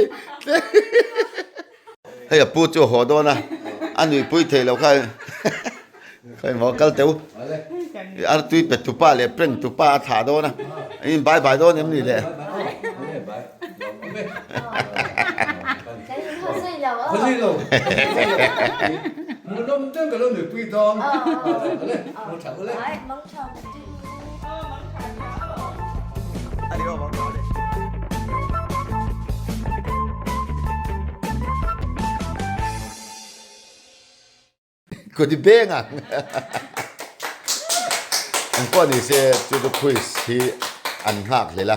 hei. Hei a pu chu a haw dawn a, a nuihpui theih loh kha khawi maw kal teu. Artui pe tupa leh prank tupa a thlah dawn a, in bye bye dawn em ni le? Kut i beng ang. Eng pawh ni se chu chu quiz hi an nghak hlel a.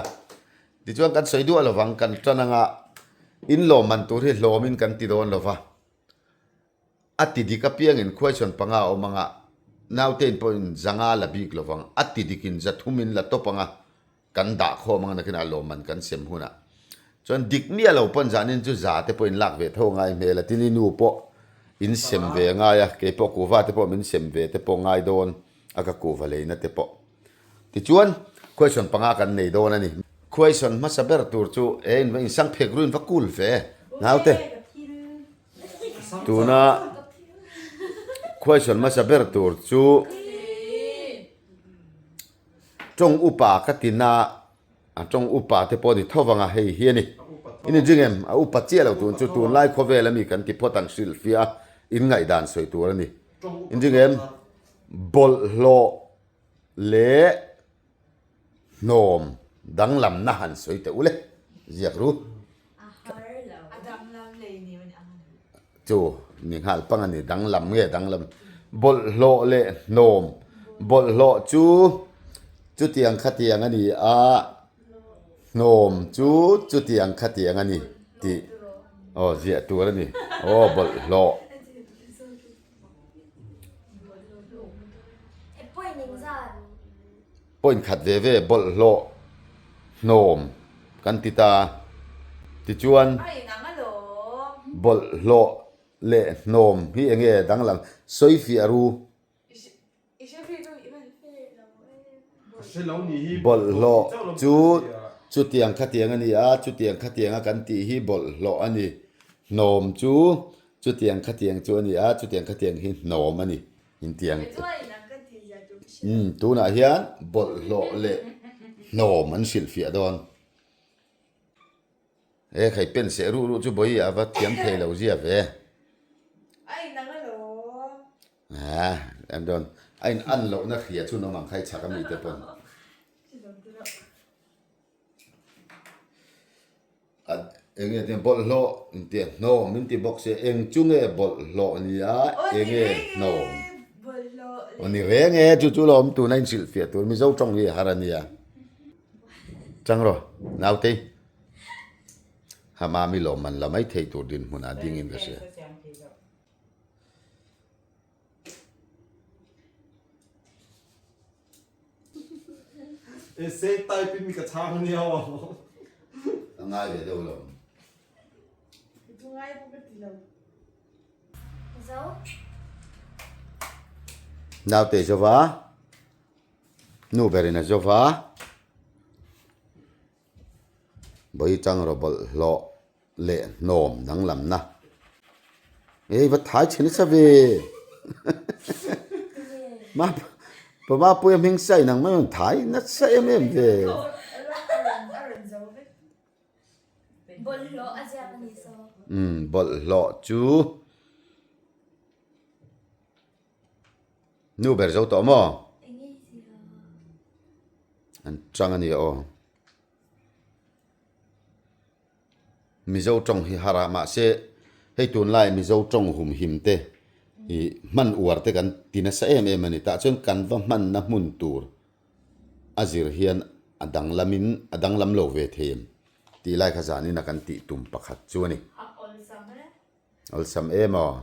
Tichuan kan sawi duah lovang kan tan anga in lawmman tur hi hlawmin kan ti dawn lova. A ti dik apiangin khuaichhawn panga a awm anga, nautein pawhin zanga la bik lovang, a ti dikin zathumin la tawp anga kan dah khawm anga nakinah lawmman kan sem hunah chuan dik miah lo pawn zanin chu za te pawhin lak ve tho ngai hmel a, tin i nu pawh in sem ve ngai a, keipawh kuhva te pawh min sem ve te pawh ngai dawn a ka kuhva leina te pawh. Tichuan khuaichhawn panga kan nei dawn a ni. Khuaichhawn hmasa ber tur chu he insang phek ruin va kul ve naute. Tuna question hmasa ber tur chu tawng upa ka ti na a tawng upa te pawh a ni tho vang a hei hi a ni. In inring em? A upa chiah lo tun chu tunlai khawvel ami kan ti phawt ang hrilhfiah a in ngaihdan sawi tur a ni. Inring em? Bawlhhlawh leh Hnawm danglamna han sawi teh u le, ziak ru. Chu ni nghal pang a ni, danglam nge danglam. Bawlhhlawh leh hnawm, bawlhhlawh chu chutiang khatiang a ni a, hnawm chu chutiang khatiang a ni tih aw ziah tur a ni, aw bawlhhlawh. Point khat ve ve bawlhhlawh hnawm kan ti ta. Tichuan bawlhhlawh leh hnawm hi eng nge danglam sawifiah ru. Bawlhhlawh chu chutiang khatiang a ni a, chutiang khatianga kan tih hi bawlhhlawh a ni. Hnawm chu chutiang khatiang chu a ni a, chutiang khatiang hi hnawm a ni intiang. Umm tunah hian bawlhhlawh leh hnawm an hrilhfiah dawn. He khai pen seh ruh ruh chu bawi a va thiam thei lo zia ve. Aa an dawn a in an lohna hria chu nawm ang khai chhak ami te pawn. A eng nge tiang bawlhhlawh in tia hnawm in ti bawk sia eng chu nge bawlhhlawh ni a eng nge hnawm. Aw ni reng e chu chu lawm tuna in hrilhfiah tur Mizo tawng hi a har a nia. Chang rawh nautei. Ha mami lawmman la mai thei tur dinhmunah dingin ka hria. Essay type in ka chhang ania aw. A ngai ve deuh lo. Chu ngai pawh ka ti lo. Zo. Naute zova, nu berin a zova. Bawi chang rawh bawlhhlawh leh hnawm danglamna. Ei va thai chhe nasa ve. Ma pa Mapuia hming sa inang mai rawn thai nasa em em ve. Umm bawlhhlawh chu nu ber zo tawh maw? An chang a ni aw. Mizo tawng hi har a, mahse hei tunlai Mizo tawng humhim te ih hman uar te kan ti nasa em em a ni. Tah chuan kan va hmanna hmun tur a zir hian a danglamin a danglam lo ve thei em tih lai kha zanin a kan tih tum pakhat chu a ni. Awlsam em aw.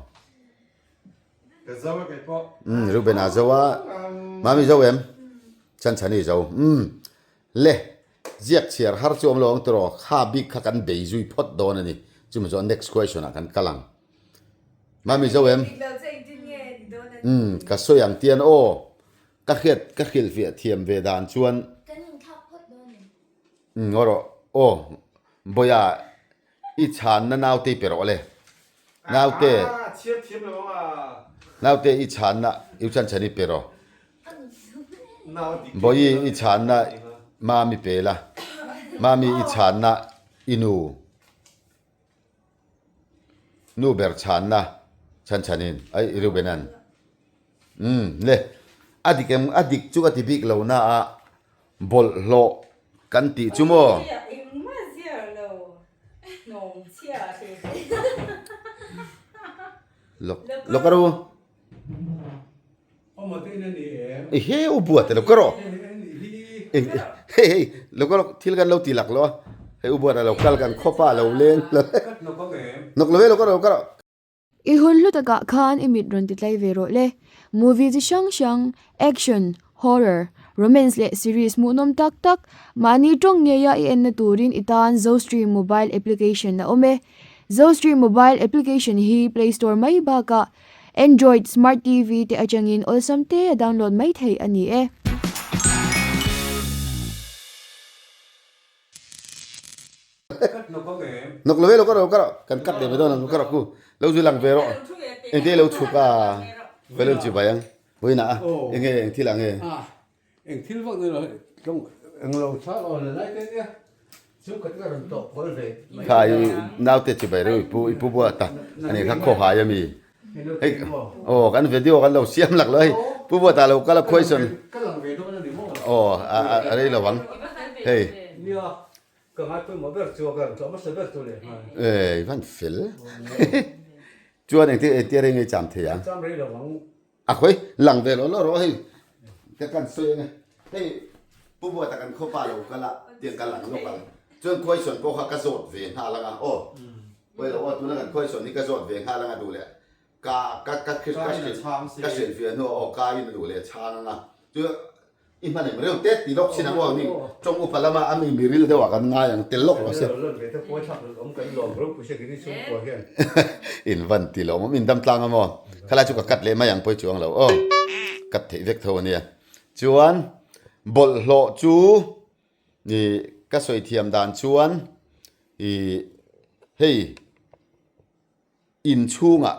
Ka zo a kei pawh. Umm Reuben a zo a. Mami zo em? Chan chani zo. Umm le ziak chhiar har chu awm lo ang tiraw kha bik kha kan bei zui phawt dawn a ni. Chumi chu next question ah kan kal ang. Mami zo em? Umm ka sawi ang tian aw. Ka hriat ka hrilhfiah thiam ve dan chuan. Kan inthlak phawt dawn em? Umm ngaw rawh aw Bawiha. I chhanna naute i pe rawh le. Naute. Naute i chhanna i uchan chhan i pe rawh. Bawihi i chhanna mami pe la. Mami i chhanna i nu. Nu ber chhanna chhan chhanin ai i Reubenan. Umm le a dik em a dik chu ka ti bik lo na a bawlhhlawh kan tih chu maw. Lawk lawk a ru. I he u buat lo ka rawh. Hei hei lo ka rawh thil kan lo ti lak lo a hei u buat a lo kal kan khawpa a lo leng hnawk lo e lo ka rawh lo ka rawh. I hun hlu takah khan i mit rawn ti tlai ve rawh le. Movie chi hrang hrang, action, horror, romance leh series hmuhnawm tak tak, mahni tawng ngeia i enna turin i tan Zostream mobile application a awm e. Zostream mobile application hi Play Store mai bakah Android Smart TV te atangin awlsam te a download mai theih a ni e. Nok lo ve lo ka ro ka ro kan cut leh mai dawn ang ka ro ku lo zui lang ve rawh engte lo chhuk a balloon chi vai ang vawiinah a enge eng thil ah nge eng thil vak ni lo tlawng eng lo thla aw la lai te nia chu ka tia rawn tawh kual ve mai kha i naute chi vai reuh i pu i pu buat a ani kha khaw hai ami hei aw kan video kan lo siam lak lo hei pu buat ah lo kal a question ka lang ve dawn ani maw aw a rei lo ang hei nia Ka ngai pawimawh ber chu a ka rawn tlawh hmasa ber chu leh nghal. Ei van fel. Chuan engtin engtia rei ngei cham thei ang? Cham rei lo ang. A khawi lang ve lo lo rawh hei ka kan sawi ange. Hei Pu Buata kan khawpa lo kal a tiang ka lang lawk ang. Chuan question pawh kha ka zawt ve nghal anga aw. Pawi lo aw tuna kan question hi ka zawt ve nghal anga duh leh ka ka ka ka ka hrilhfiah hnuah aw ka in a duh leh chhang anga chu I hman em reuh tet ti lawk chin ang aw ni tawng upa lama a mi miril deuh ah kan ngai ang tel lawk rawh se. In van ti lo awm in dam tlang a maw khalai chu ka cut leh mai ang pawi chuang lo aw cut theih vek tho ania chuan bawlhhlawh chu ih ka sawi thiam dan chuan ih hei. Inchhungah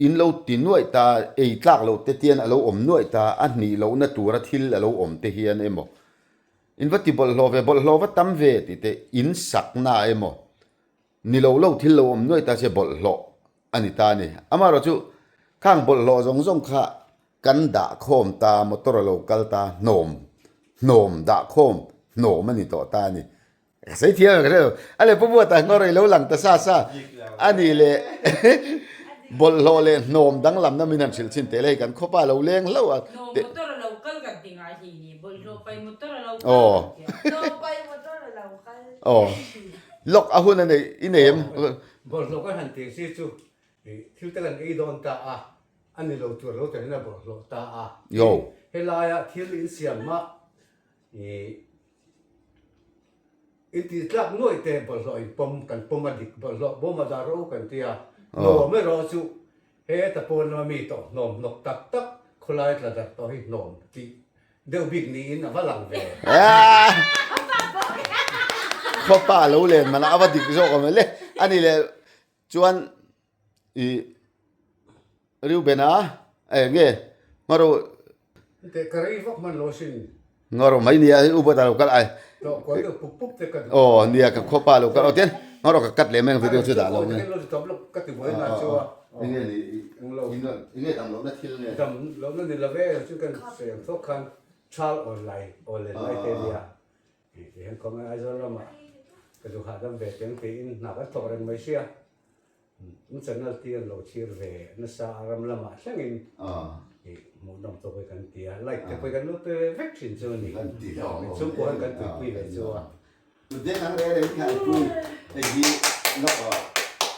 in lo ti nuaih ta, ei tlak loh te tian a lo awm nuaih ta, a hnih lohna tura thil a lo awm te hian emaw, in va ti bawlhhlawh ve, bawlhhlawh va tam ve tih te, in sakna emaw, ni lo lo thil lo awm nuaih ta se bawlhhlawh a ni ta a ni. Amaherawhchu khang bawlhhlawh zawng zawng kha kan dah khawm ta, motor a lo kal ta, hnawm, hnawm dah khawm, hnawm a ni tawh ta a ni. Ka sawi thiam ka hre lo. A leh Pu Buata ngaw rei lo lang ta sa sa. A nih leh bawlhhlawh leh hnawm danglamna min han hrilh chhin teh le hei kan khawpa a lo leng hlauh a. Hnawm motor a lo kal kan ti ngai hi ni bawlhhlawh pai motor a lo kal kan ti a. Hnawm pai motor a lo kal. Aw. Lawk a hun a nei i nei em? Bawlhhlawh kan han tih si chu thil te kan ei dawn ta a, a ni lo tur lo telin a bawlhhlawh ta a. Yo. Helaia thil insiam mah i Inti tlak nuaih te bawlhhlawh in pawm kan pawm a dik bawlhhlawh bawm a dah ro kan ti a, hnawm erawh chu heta pawn lama mi tawh hnawm hnawk tak tak khawlai tla darh tawh hi hnawm tih deuh bik niin a va lang ve. Khawpa a lo len man a, a va dik zawk awm le. Ani leh chuan i Reuben-a eng nge Ngaro Teh ka rei vak hman lo sin. Ngaro mai nia hei u buat a lo kal ai. Tlawh kual deuh pup pup te ka duh. Aw nia ka khawpa a lo kal aw tian Ngaro ka cut leh mai ang video chu dah lo nge. Lo ti tawp lo ka ti buai na chu a. Eng nge ni eng nge dam lohna thil nge. Dam lohna ni lo ve chu kan sawi ang thawk khan Thal awl lai awl len lai te nia. Tihian khawngaih Aizawl lamah ka duh hahdam ve teng tiin hna kan thawk reng mai sia. In channel te an lo thlir ve nasa a ram lamah thlengin hmuhnawm tawk hi kan ti a, like te pawh kan lo pe ve vek thin chu a ni. Chhungkua hian kan tuipui ve chu a. Tute nang reh reng kha pui hei hi lawk aw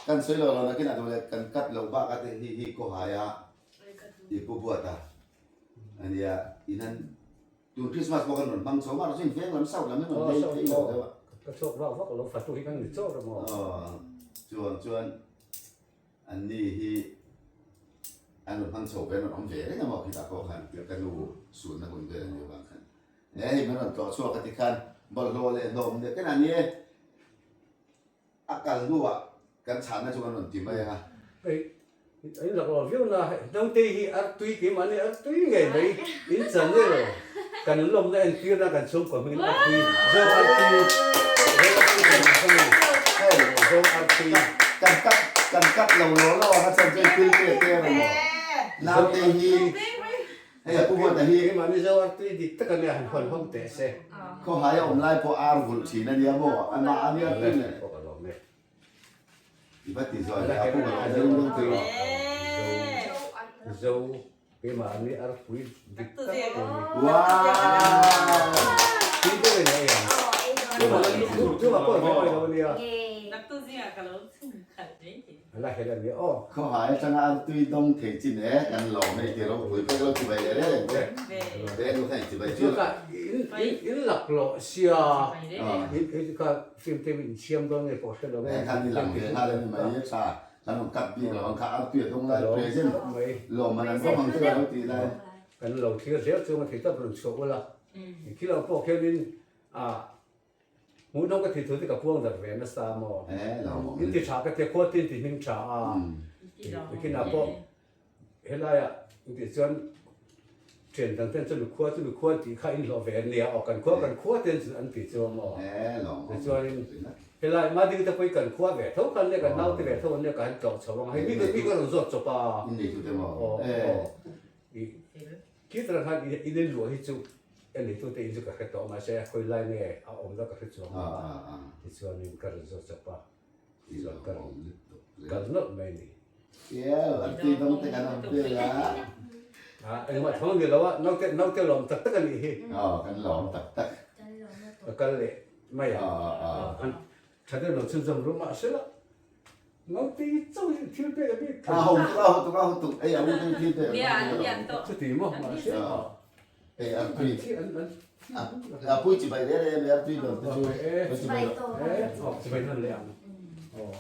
kan sawi lo lo nakin a duh leh kan cut loh bak a te hi hi kaw hai a i pu buat a ania in han Tun Christmas pawh kan rawn hmang chho mah chu veng lam south lam hi rawn lei thei lo deuh a. Ka chhuak vak vak lo fatu hi kan ni chauh emaw. Aw chuang chuan an ni hi an rawn hmang chho ve an rawn awm ve reng emaw khitah pawh khan ka nu sunna hun vel an nih avang khan e hei min rawn tlawh chhuak a ti khan bawlhhlawh leh hlawm leh ken a ni e. A kal hnuah kan chhanna chu kan rawn ti mai ang a. Hei, in lak lo viau na, naute hi ar tui keimah nia ar tui ngei mai in chan nge lo, kan lawmna entirna kan chhungkaw hmingin ar tui, zo ar tui, zo ar tui kan hmang a ni, Hei, zo ar tui. Kan cut, kan cut lo law law ang a chan chu thil te te a rawn maw. Naute hi. Hei a pu Huata hi. Keimahni zo ar tui dik tak a nia han hawn hawm teh se. Khawhai a awm lai pawh ar vulh thin a nia maw? A mah a nia tui le. I va ti zawi leh a pu ka lo zung zung tui rawh. Zo keimahni ar pui dik tak a ni. Wow! Tui deuh in a ei ang. Chungah pawh ve awih lo a nia. A la hel a nia aw. Khawhai atanga artui dawng thei chin e kan lawm hei ti ropui pawh ka lo ti bai leh reng reng che. Te nu kha inti bai chu. Chu ka in in lak lawh sia in kha film te in siam dawn nge pawh hre lo nge. He khan i lang ve nghal a ni mai tha kan rawn cut bik lo ang kha artui a dawng lai present lawmman an dawng ang chu a lo tih lai. Kan lo thlir zel chung a thei tawp rawn chhuah ula. Khi lo pawh khianin a Hmuhnawm ka thih thu te ka puang darh ve nasa maw? In ti tha ka tia khua tin ti hming tha a, nikinah pawh helaiah in tih chuan thian dang ten chumi khua chumi khua an tih kha in hlawh ve an nia aw kan khua kan khua ten chu an ti chu a maw? Tichuanin helai Mading te pawh hi kan khua ve tho khan nia kan naute ve tho an nia ka han tlawh chho ang hei mi mi ka rawn zawt chawp a aw aw Khi tara khan in in luah hi chu ka neitute in chu ka hre tawh mahse khawi lai nge a awm la ka hre chuang lo a tichuanin ka rawn zawt chawp a tichuan ka rawn kal nawlh mai a ni. Kiau an tui dawng te kan awm vel a. Engmah thawng ni lo a naute naute lawm tak tak a nih hi. Aw kan lawm tak tak. Ka kal leh mai a. Tha deuh lo chhunzawm ru mahse la. Naute hi chauh hi thil pek a bik A ho tuk a ho tuk a ho tuk ei a u te thil pek Nia lian tawh. Chuti maw mahse Ei an tui An an an A pui chi bai rere em ar tui dawr te chu Chi bai tawh Aw chi bai hman leh ang Aw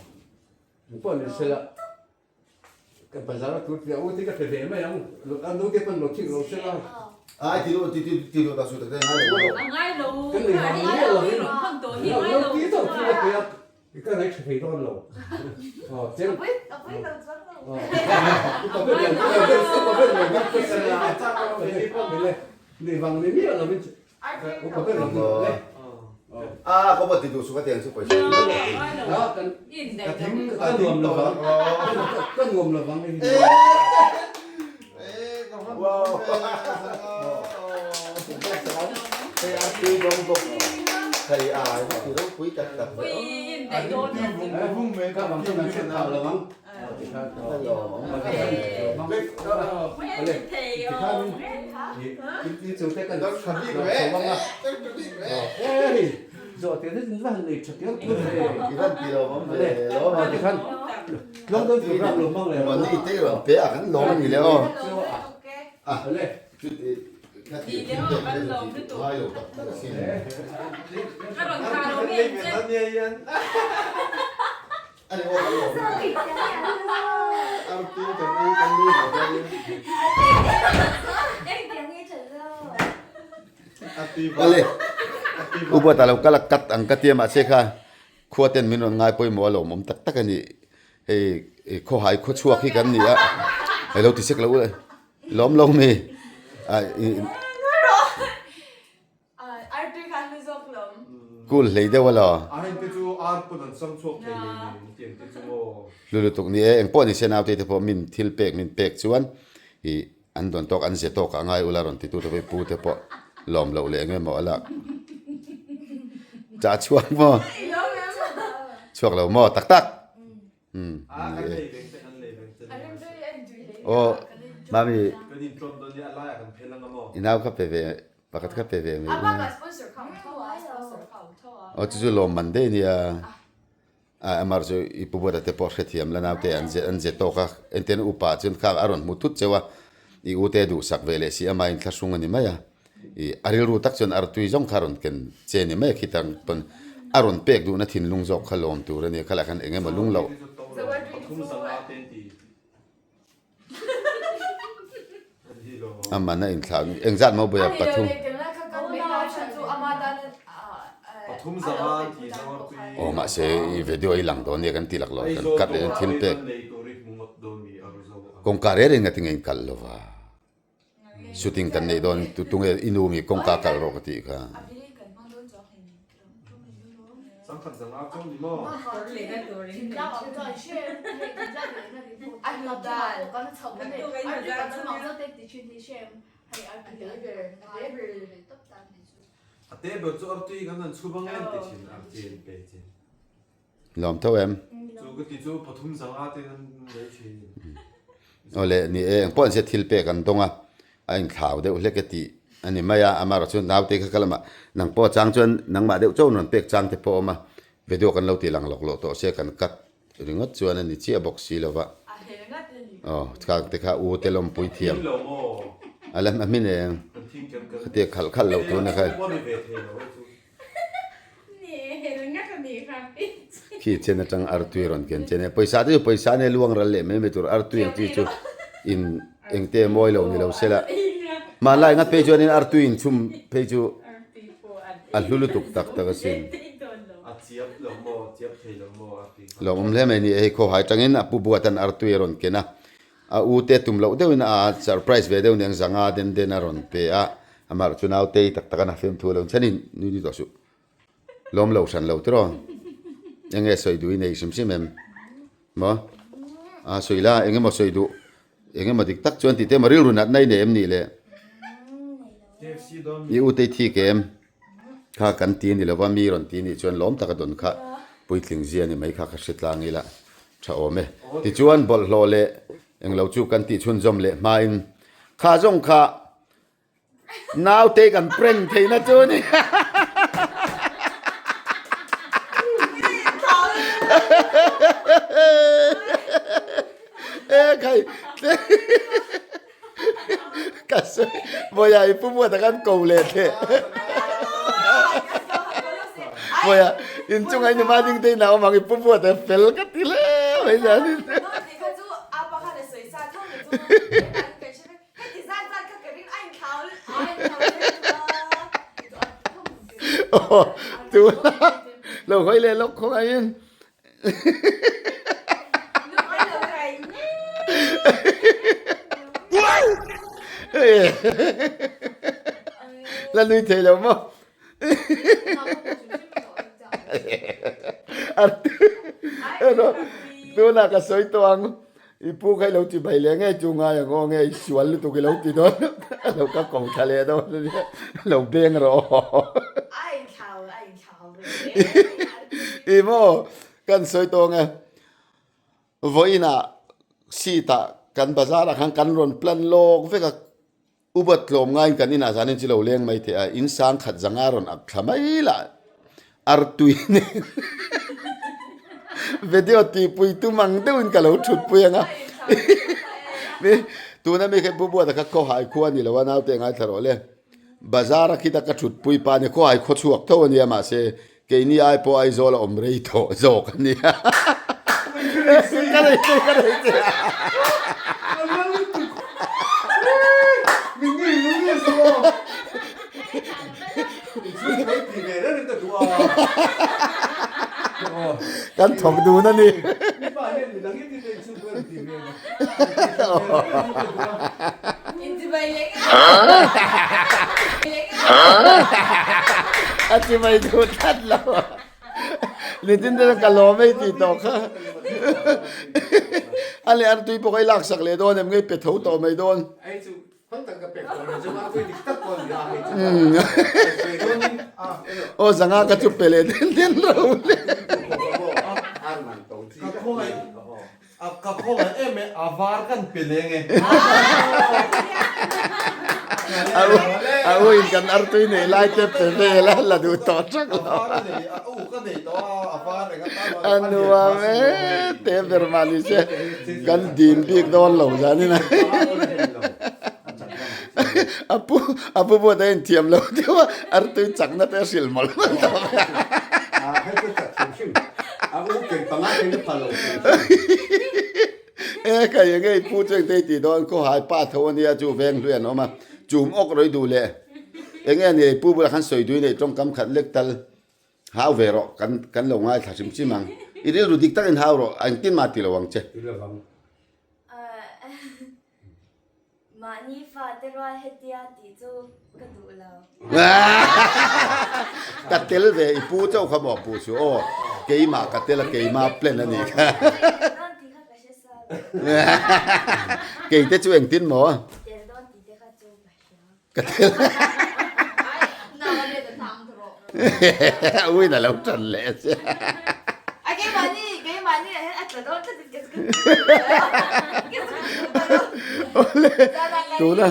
Engpawh ni sela Ka bazar a tur tia u te ka pe ve mai ang A nu te pawn lo thik lo sela Ai ti ru ti ti ti ru ta su ta te ngai lo. A ngai lo. Kan nei vang ni lo in. Hman tawh hi ngai lo. Naute chauh thil a pe a. I ka ngaih tha thei dawn lo. Aw cheng. A pui a pui lo chuang lo. Upa ber lo upa ber upa ber lo ngam ka sel a. Nei vang ni miah lo in upa ber lo le. A ko ti duh su ka tiang chu pawisa. Kan ka nuam lo vang. Ka nuam lo vang. Wow. Thei a ti ropui tak tak ve aw. Ni te rawn pe a kan lawm a ni le aw. Chuti ka tih thin deuh te chu tih ngai lo tak tak asin. Ani aw kan lawm Awle Upa ta lo kal a cut ang ka tia mahse kha khua ten min rawn ngai pawimawh a lawmawm tak tak a ni hei khawhai khawchhuak hi kan ni a hei lo ti sek lo ula lawm lo mi Kul hlei deuh a lo. Hlu lutuk ni e, engpawh ni se naute te pawh min thil pek min pek chuan ih an dawn tawk an ze tawk ah ngai ula rawn titu te pawh pu te pawh lawm loh leh eng emaw a lak chah chhuak maw chhuak lo maw tak tak. Aw mami i nau kha pe ve pakhat kha pe ve mai aw chu chu lawm man daih ania a amar chu i pu buata te pawh hrethiam la naute an ze an ze tawk a engtin upa chuan kha a rawn hmu thut cheu a i u te duhsak ve leh si ama inthlahrung a ni mai a. I a rilru tak chuan artui zawng kha a rawn ken che ni mai a khitang pawn a rawn pek duhna thinlung zawk kha lawm tur a ni a khalai khan eng emaw lung loh. A man a inthlah engzat maw buai a pathum. Pathum zanga an ti zo a tui. Aw mahse i video i lang dawn nia kan ti lak lo kan cut leh thil pek. Kawngka reng reng ngatinge in kalh lo va. Shooting kan neih dawn tu tunge i nu mi kawngka kalh rawh ka tih kha. A te ber chu artui kan han chhum ang em ti thin artui an pe chin. Lawm tho em? Chu ka ti chu pathum zanga te an lei thin. Awle ni e engpawh an sia thil pek an dawng a, a inthlau deuh hlek e tih a ni mai a, amaherawh chu naute kha ka lamah nang pawh chang chuan nangmah deuh chauh rawn pek chang te pawh a awm a, video kan lo ti lang lawk lawh tawh sia kan cut ringawt chuan a ni chiah bawk si lo va. Aw chhang te kha u te lawmpui thiam. A la hma hmin eng. Khatia khalh khalh loh tur na kha. Khi chen atang artui rawn ken chen e. Pawisa te chu pawisa ania luang ral leh mai mai tur artui ang chi chu in engte mawi lo ni lo sela. Hmanlai ngat phei chuanin artui inchhum phei chu a hlu lutuk tak tak asin. A chiap lo maw, chiap thei lo maw a ti. Lawmawm hle mai ni e, hei khawhai tangin a pu buatan artui a rawn ken a, a u te tum loh deuhin a surprise ve deuh nen zanga den den a rawn pe a, amah chu nautei tak tak a na fiamthu a lo chhanin nui nui tawh suh. Lawm lo hran lo tiraw? Enge sawi duh i nei hrim hrim em? Maw? A sawi la, eng emaw sawi duh, eng emaw dik tak chuan tih te emaw rilru natna i nei em nih le? I u te i thik em? Kha kan ti a ni lova, mi rawn ti nih chuan lawm taka dawn kha puitling zia ni mai kha ka hre tlang ila tha awm e. Tichuan bawlhhlawh leh englo chu kan tih chhunzawm leh hmain kha zawng kha naute kan prank theihna chu a ni. E khai Ka sawi Bawiha i pu buat a kan ko leh teh. Bawiha inchunga i numa ding te in a awm ang i pu buat a fel ka ti hle mai zan in. Aw tuna lo hawi leh lawk khawngaih in. La nui thei lo maw? Tunah ka sawi tawh ang, i pu kha i lo ti bai leh ngei chu ngai ang aw nge i sual lutuk i lo ti dawn lo ka ko thla leh dawn a nia lo beng rawh aw. I maw kan sawi tawng e vawiinah seat ah kan bazar ah khan kan rawn plan lawk vek a ubat tlawm ngaiin kan inah zanin chu lo leng mai teh a in sang khat zanga rawn ak thla mai lah artui nen video tihpui tum ang deuhin ka lo thutpui ang a tuna mi kha pu buata kha khawhai khua a ni lo a naute ngaithla rawh le. Bazar a khita ka thutpui pa nia khaw ai khaw chhuak tho a nia mahse keini ai pawh Aizawl a awm rei tawh zawk a nia. Ka nei che ka nei che. Kan thawk dun a ni. A ti mai duh tlat lo. Nitin te ka lawm ei tih tawh kha. A leh artui pawh kha i laksak leh dawn em nge i pe tho tawh mai dawn. Aw zanga ka chu pe leh den den ro le. Ka khawngaih em e, a var kan pe leng e. A u in kan artui nei lai te pe vel a la duh tawh thak lo. A var a nei, a u ka nei tawh a, a var eng atan A nuam e, te ber mah ni se kan dim bik dawn lo zan in a. A pu, a pu buat a inthiam lo deuh a, artui chakna te a hrilh mawlh mawlh tawh mai a. E kai enge i pu chu engte i tih dawn khawhai pa tho ania chu veng hlui an awm a, chum awk rawi duh leh enge a ni i pu bulah khan sawi dui nei tawngkam khat lek tal. Hau ve rawh, kan kan lo ngaithla hrim hrim ang. I rilru dik takin hau rawh, engtin mah ti lo ang che. Ti lovang. Mahni fate rual hetia tih chu ka duh lo. Ka tel ve, i pu chauh kha maw pu chu aw, keimah ka tel a, keimah plan a nih kha. Tel dawn tih kha ka hre sa lo. Keite chu engtin maw? Tel dawn tih te kha chu ka hria. Ka tel. Uin a lo tan leh che. A keimahni keimahni ah hian a tla dawn tlat in ka Awle tuna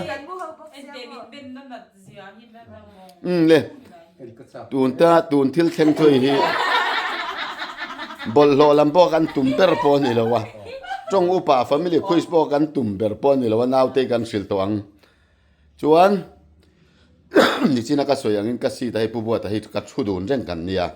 Um le tun ta tun thil thleng thui hi bawlhhlawh lam pawh kan tum ber pawh a ni lo a tawng upa family quiz pawh kan tum ber pawh a ni lo a naute kan hrilh tawh ang. Chuan nichina ka sawi angin ka seat a hei Pu Buata hi ka thu dun reng kan nia.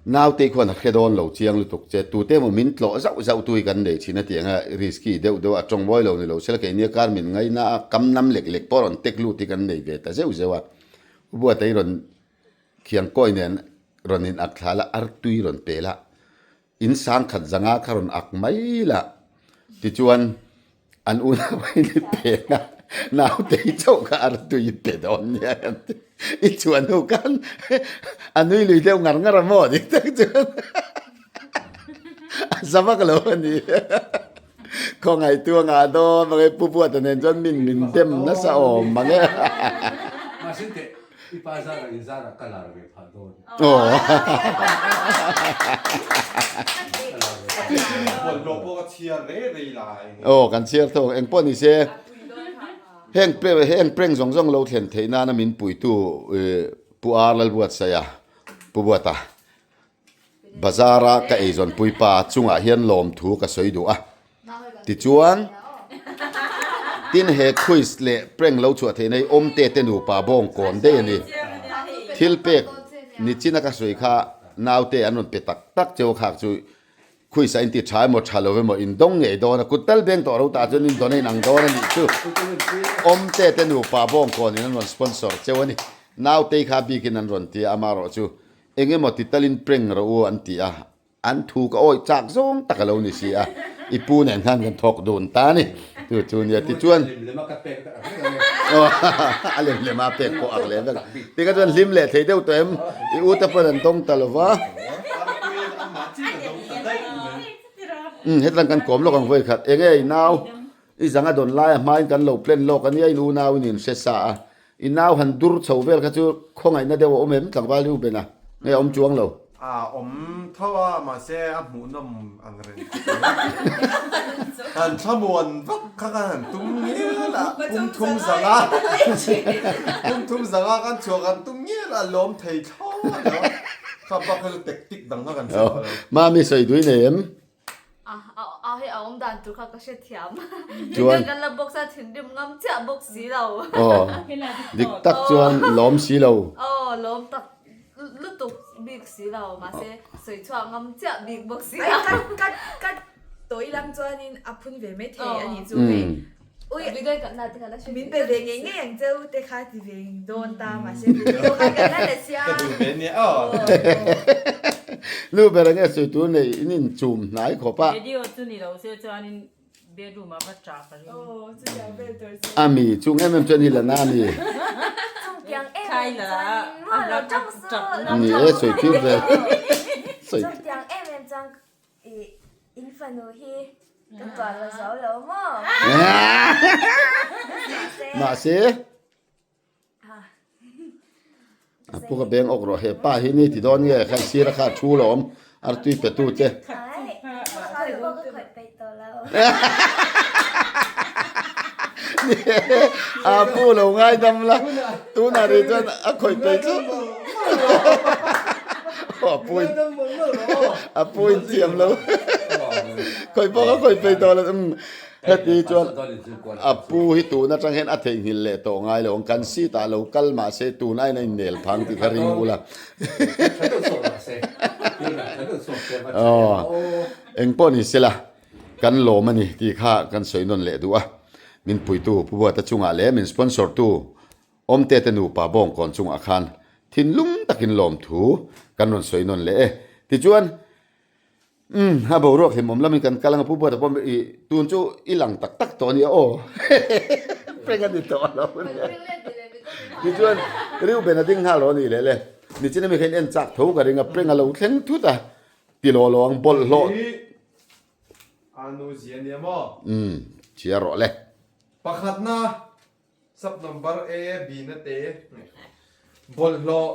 Naute khuan a hre dawn lo chiang lutuk che tute emaw min tlawh zauh zauh tu hi kan nei thin a tih anga risky deuh deuh a tawng mawi lo ni lo sela keini a kar min ngaina a kam nam lek lek pawh rawn tek lut hi kan nei ve ta zeuh zeuh a. Pu Buata hi rawn khiang kawi nen rawn in ak thla la artui rawn pe la. In sangkhat zanga kha rawn ak mai la, tichuan an unau a in peng a, naute hi chauh kha a tui pe dawn nia kan ti. I chhuah hnu khan a nui lui deuh ngar ngar a maw dik tak chuan a za vak lo a ni. Khawngaihtu a ngah dawn mang e, Pu Buata nen chuan min min dem nasa awm mang e. Mahse I pa zarah in zarah ka lar ve phah dawn. Bawlhhlawh pawh ka chhiar rei rei lai. Aw kan chhiar tho eng pawh ni se heng heng prank zawng zawng lo thlen theih nana min puitu Pu Ar Lalbuatsaia Pu Buata Bazar-a ka eizawnpui pa chungah hian lawmthu ka sawi duh a. Tichuan, tin he quiz leh prank lo chhuah theihna hi Awmte te nupa bawng kawn daih a ni. Thil pek nichina ka sawi kha naute an rawn pe tak tak cheu a khak chu quiz a inti tha emaw tha lo emaw indawng ngei dawn a, kut tal beng tawh ro tah chuan in donate ang dawn a nih chu. Awmte te nupa bawng kawnin an rawn sponsor cheu a ni. Nautei kha bikin an rawn ti a, amaherawh chu Eng emaw ti talin prank rawh u an ti a, an thu ka awih chak zawng tak a lo ni si a, i pu nen khan kan thawk dun ta a ni. Chu chu nia tichuan a lem lem a pek pawh ak leh vek. Tikha chuan hlim leh thei deuh tawh em, i u te pawn an dawng ta lo va. Umm hetlang kan kawm lawk ang vawi khat, enge i nau i zanga dawn laia hmain kan lo plan lawk a nia in unau in in hre sa a, I nau han dur chho vel kha chu khawngaihna deuh a awm em tlangval hi u Bena? Nge a awm chuang lo? A awm tho a, mahse a hmuhnawm ang reng khawp mai. Han thlamuan vak kha kan han tum ngial a, pum thum zanga pum thum zanga kan chhuah kan tum ngial a, lawm thei thlawt lo. Kha bak kha chu tactic dang kha kan hre tawh lo. Mami sawi dui nei em? A hei a awm dan tur kha ka hrethiam. Chuan kan la box a thinrim ngam chiah bawk si lo. Aw dik tak chuan lawm si lo. Aw lawm tak lutuk bik si lo mahse sawi chhuak ngam chiah bik bawk si lo. Ai cut cut cut tawi lam chuanin a phun ve mai thei a nih chu hei. Ui Video kan la te kha la hre min pe ve ngei ngei ang cheu te kha ti ve dawn ta mahse video kha kan la la sia. Ka duh ve nia aw. Nu ber enge sawi tur nei in in chum hnai khawp a. Video chu ni lo se chuanin bedroom ah va tap a ring. Aw chutiang vel tur chu. A mi chung em em chuan i la na a ni. Chutiang em em chuanin maw lo tang su. Ni e sawi tir ve. Chutiang em em chuan I in fanu hi ka tuah lo zo lo maw? Mahse a pu ka beng awk rawh he pa hi ni ti dawn nge kha sir a kha thu lo awm artui pe tu te. A pu lo ngaidam la tunah rih chuan a khawih peih tlat. A pu in a pu in thiam lo khawih pawh ka khawih peih tawh lo heti chuan a pu hi tun atang hian a theihnghilh leh tawh ngai lo ang kan seat ah lo kal mahse tun aiin a innel phang tih kha ring bula aw eng pawh ni sela kan lawm a ni tih kha kan sawi nawn leh duh a min puitu Pu Buata chungah leh min sponsor tu Awmte te nupa bawngkawn chungah khan thinlung tak. takin lawmthu kan rawn sawi nawn leh e. Tichuan, umm, a boruak hlimawm lamin kan kal ang a, Pu Buata pawh i tun chu i lang tak tak tawh a nia aw, peng a ni tawh a lo nia. Tichuan, Reuben a ding nghal rawh a nih leh le, nichin ami kha in en chak tho ka ring a, peng a lo thleng thut a, ti law law ang bawlhhlawh. A nu zia nia maw? Umm, chhiar rawh le. Pakhatna Sub number A, B na te bawlhhlawh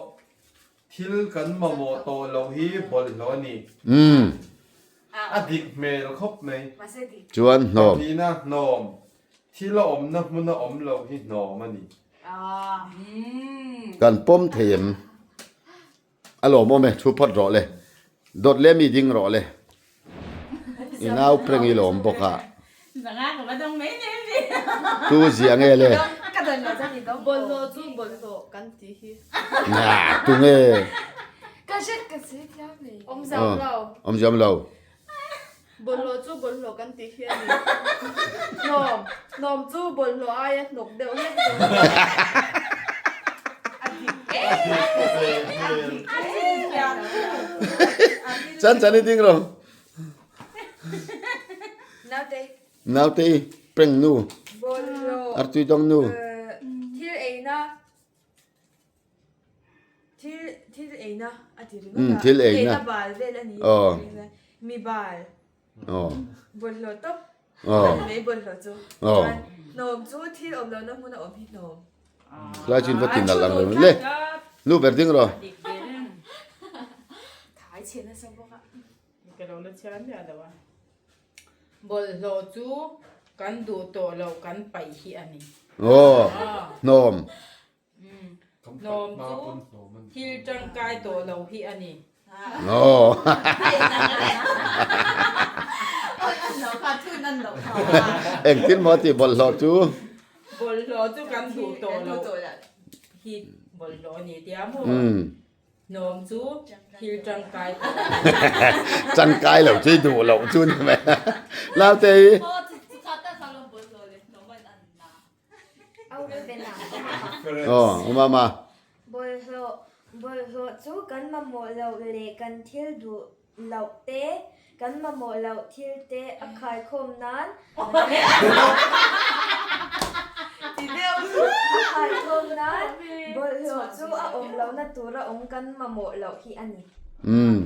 thil kan mamawh tawh loh hi bawlhhlawh a ni. Umm. A dik hmel khawp mai. Chuan hnawm. Pahlina hnawm. Thil a awmna hmuna awm loh hi hnawm a ni. Kan pawm thei em? A lawmawm e, thu phawt rawh le. Dawt leh mi ding rawh le. I nau prank i lawm bawk a. Tu ziah nge le? Bawlhhlawh chu bawlhhlawh kan tih hi. Nah, tu nge? Awmzam lo. Awmzam lo. Bawlhhlawh chu bawlhhlawh kan tih hi a ni. Hnawm, hnawm chu bawlhhlawh aia hnawk deuh hlek zawk a ni. Chan chan i ding rawh. Naute i peng nu. Artui dawng nu. Thil eina Thil thil eina a ti ringawt a. Thil eina. Eina bal vel a ni. Aw. Mi bal. Aw. Bawlhhlawh tawp. Aw. Ani mai bawlhhlawh chu. Aw. Chuan hnawm chu thil awm lohna hmuna awm hi hnawm. Tlai chu in va ti nalh ang reng. Le. Nu ber ding rawh. Thai chhe nasa bawk a. Ka lo la chhiar miah lo a. Bawlhhlawh chu kan duh tawh loh kan paih hi a ni. Aw. Hnawm. Hnawm chu thil tangkai tawh lo hi a ni. Engtin maw tih bawlhhlawh chu? Bawlhhlawh chu kan duh tawh lo hi bawlhhlawh a ni tia maw? Hnawm chu thil tangkai tawh lo. Tangkai lo chu i duh loh chu ni mai. Naute hi. Aw, u mama. Bawlhhlawh, Bawlhhlawh chu kan mamawh loh leh kan thil duh loh te, kan mamawh loh thil te a khaikhawm nan a khaikhawm nan bawlhhlawh chu a awm lohna tura awm kan mamawh loh hi a ni. Umm,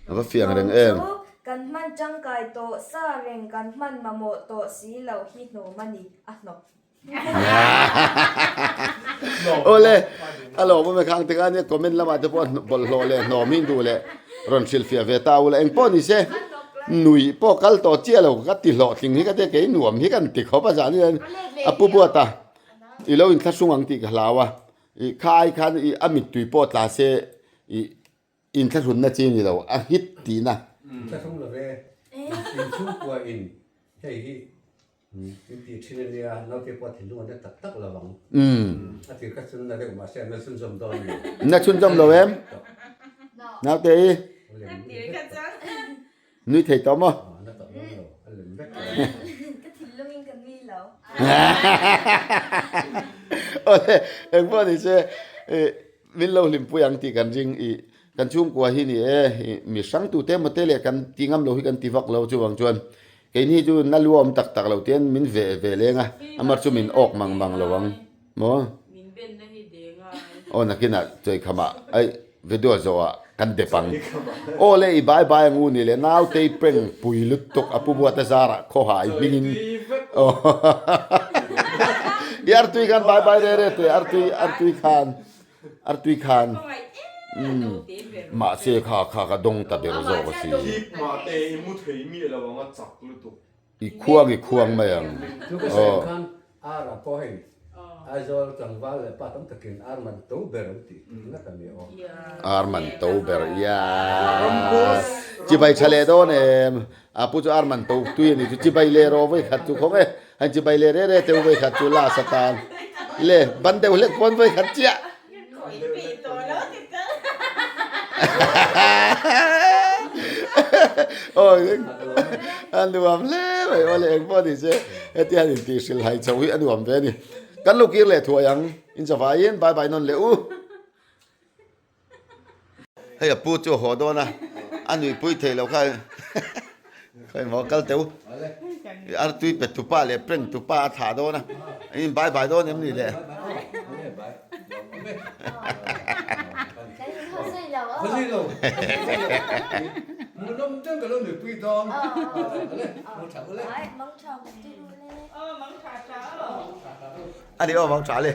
a va fiang reng em. Hnawm chu kan hman tangkai tawh sa reng kan hman mamawh tawh si loh hi hnawm a ni, a hnawk. Awle, a lawm awm e khang tikah nia comment lamah te pawh bawlhhlawh leh hnawm hi duh leh rawn hrilhfiah ve ta ula eng pawh ni se nui pawh kal tawh chiah lo ka ti hlawhtling hi ka tia kei nuam hi kan ti khawp a zan hian a pu buat a i lo inthlahrung ang tih ka hlau a i kha ai khan i a mittui pawh tla se i Inthlahrunna chi ni lo, a hit tihna. Inthlahrung lo ve, inchhungkua in hei hi in tih thin a nia, naute pawh a thinlung a na tak tak lo ang. A tir kha chu na deuh mahse a na chhunzawm dawn a ni. Na chhunzawm lo em? Naute i nui thei tawh maw? A na tak dawn lo, a lem vek tawh. Ka thinlungin ka nui lo. Awle, engpawh ni se Min lo hlimpui ang tih kan ring i kan chhungkua hi ni e, i mi hrang tu te emaw te leh kan ti ngam lo hi kan ti vak lo chuvang chuan keini chu na lu a awm tak tak lo tian min ve ve leng a, amar chu min awk mang mang lo ang maw? Aw nakinah chawikham ah aih video zawh ah kan dep ang. Aw le i bai bai ang u ni le nautei peng pui lutuk a pu buat a zarah khawha i hmingin aw i artui khan bai bai re re teh artui artui khan artui khan umm mahse kha kha ka dawng ta ber zawk a si. Hip mahte i mu thei miah lo ang a chak lutuk. I khuang i khuang mai ang. Chu ka sawi ang khan ar ah pawh hei Aizawl tlangval leh pa tam takin ar man to ber an tih ngat a ni aw. Ar man to ber iaa. Chibai tha leh dawn em. A pu chu ar man to tui a ni chu chibai leh rawh vawi khat chu khawng e. Han chibai leh re re teu vawi khat chu last atan le ban deuh hlek pawn vawi khat chiah. A nuam hle mai aw le eng pawh ni se heti hian intih hrilh hai chho hi a nuam ve a ni. Kan lo kir leh thuai ang in chavaiin bye bye nawn leh u. Hei a pu chu a haw dawn a, a nuihpui thei lo kha khawi maw kal teu. Artui pe tupa leh prank tupa a thlah dawn a, in bye bye dawn em ni le? A ni aw mang tha le.